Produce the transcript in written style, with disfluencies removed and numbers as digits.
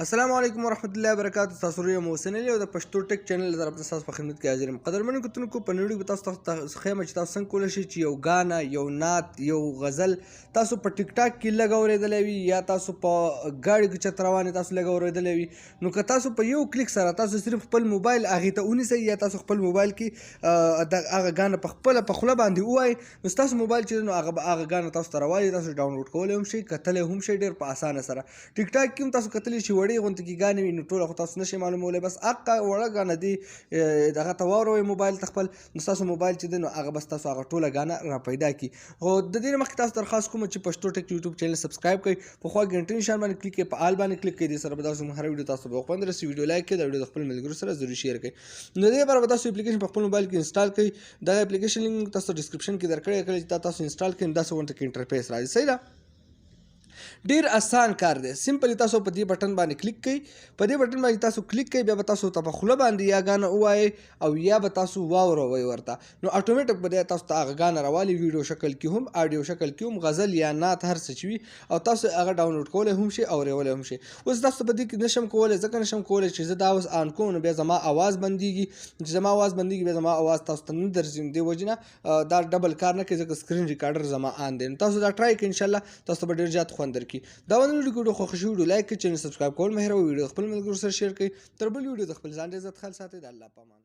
السلام علیکم ورحمت الله وبرکاته. تاسو یو محسن علی او د پښتو ټیک چینل له طرفه تاسو په خدمت کې حاضر یم. قدرمن کتونکو، په نړۍ کې تاسو ته ښیم چې تاسو څنګه کولی شئ چې یو ګانه، یو نعت، یو غزل تاسو په ټیک ټاک کې لږ اورېدلی وي یا تاسو په ګاډي کې چېرته روان تاسو لږ اورېدلی وي، نو که تاسو په یو کلیک سره تاسو صرف خپل موبایل هغې ته ونیسئ یا تاسو خپل موبایل کې هغه ګانه په خپله په خوله باندې ووایئ، نو ستاسو موبایل چې نو هغه به هغه ګانه تاسو ته راوالي، تاسو ډاونلوډ کولی هم شئ، کتلی هم شئ ډېر په اسانه سره. ټیک ټاک کې هم تاسو کتلی چې وړې غونتې کې ګانې وي، نو ټوله خو تاسو نشئ معلومولی، بس هغه وړه ګانه دي دغه ته واوروئ موبایل ته خپل، نو ستاسو موبایل چې دی نو هغه به ستاسو هغه ټوله ګانه را پیدا کړي. خو د دې نه مخکې تاسو درخواست کوم چې پښتو ټیک یوټیوب چینل سبسکرایب کړئ، په خوا ګنټې نشان باندې کلیک کړئ، په آل باندې کلیک کړئ، دې سره به تاسو هره ویډیو تاسو به خوند رسي. ویډیو لایک کړئ، دا ویډیو د خپل ملګرو سره ضرور شیر کړئ. نو دې لپاره به تاسو اپلیکیشن په خپل موبایل کې انسټال کړئ. دغه اپلیکیشن لینک تاسو ډیسکرپشن کې درکړی، کله چې تاسو انسټال کړئ داسې ورته کې انټرفیس راځي. صحیح ده، ډیر اسان کار دی. سمپلی تاسو په دې بټن باندې کلیک کړئ، په دې بټن باندې تاسو کلیک کړئ، بیا به تاسو ته په خوله باندې یا ګانه ووایئ او یا به تاسو واوروئ ورته، نو اتوماتیک به دی تاسو ته هغه ګانه راوالي، ویډیو شکل کې هم، آډیو شکل کې هم، غزل یا نعت هر څه چې وي، او تاسو هغه ډاونلوډ کولی هم شئ، اورېولی هم شئ. اوس تاسو په دې کې نشم کولی، ځکه نشم کولی چې زه دا اوس آن کوم نو بیا زما اواز بندیږي، چې زما اواز بندیږي بیا زما اواز تاسو ته نه درځي، نو دې وجې نه دا ډبل کار نه کوي، ځکه سکرین ریکارډر زما آن دی. نو تاسو دا ټرای کړئ، انشاءالله تاسو ته به ډېر زیات خوند درکړي. دا ونه ویډیو خوښ شي، ویډیو لایک کړئ، چینل سبسکرایب کول مه هېروئ، ویډیو خپل ملګرو سره شیر کړئ. تر بل ویډیو د خپل ځان ډېر زیات خیال ساتئ. د الله په امان.